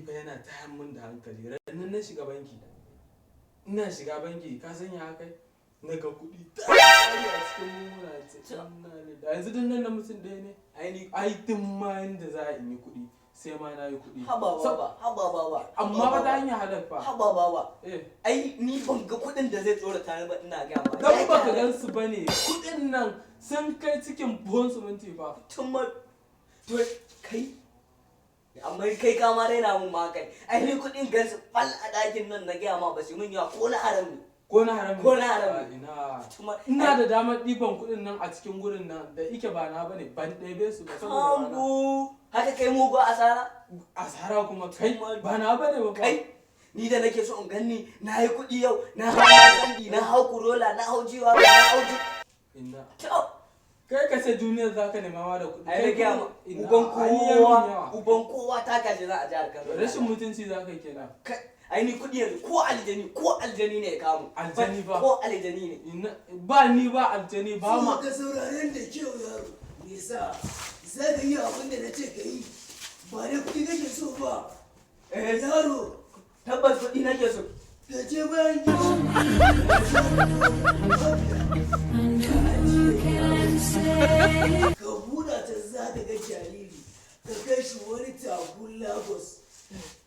Kuɗi fa yana tayar min da hankali. Rannan na shiga banki, ina shiga banki, ka san ya kai na ga kuɗi tari a cikin muna ce, inna lillahi. Yanzu duk nan na mutum ɗaya ne. Ai ni Ai duk ma yanda za a yi kuɗi, sai ma na yi kuɗi. Haba baba, haba baba. Amma ba ta hanyar halal fa. Haba baba. Eh. Ai ni ban ga kuɗin da zai tsorata ni ba, ina ga ma. Dan baka gan su bane, kuɗin nan sun kai cikin buhun siminti fa. Tun ma to kai, amma kai ka ma raina mun ma kai. Ai ni kuɗin gansu fal a ɗakin nan, na gaya ma, ba su mun yawa ko na haram ne. Ko na haram ne? Ko na haram ne. A ina. Tuma Ina da damar ɗiban kuɗin nan a cikin gurin nan da ike ba na bane, ban ɗebe su ba saboda ba na. Kambu haka kai mugu asara. Asara kuma kai, ba na bane ba fa. Kai, ni da nake so in ganni na yi kuɗi yau, na hau Sandi, na hau Corolla, na hau Jiwa, na hau ji. Ina. To. Kai ka ce duniyar za ka nema ma da kuɗi. Ai na gaya ma, Ina, uban ai ni ya min kowa yawa. Uban kowa ta kaje za a jihar Kano. Rashin mutunci za ka yi kenan. Kai, ai ni kuɗi yanzu, ko aljani, ko aljani ne ya kamu. Aljani ba. Ko aljani ne. Ina, ba ni ba aljani ba ma. So ka sauraren da kyau, yaro. Me yasa za ka yi abin da na ce ka yi? Ba dai kuɗi kake so ba? Eh. Yaro. Tabbas kuɗi nake so. Ka je bayan gida, ka buɗa ta, za ka ga jariri, ka kai shi wani takun Lagos,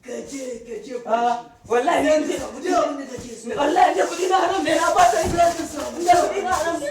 ka je ka jefa Ah, shi. wallahi Za ni ka samu duk abin da kake so. Wallahi ne kuɗi na haram ne, na ba ta. Za ka samu. Da kuɗi na haram ne.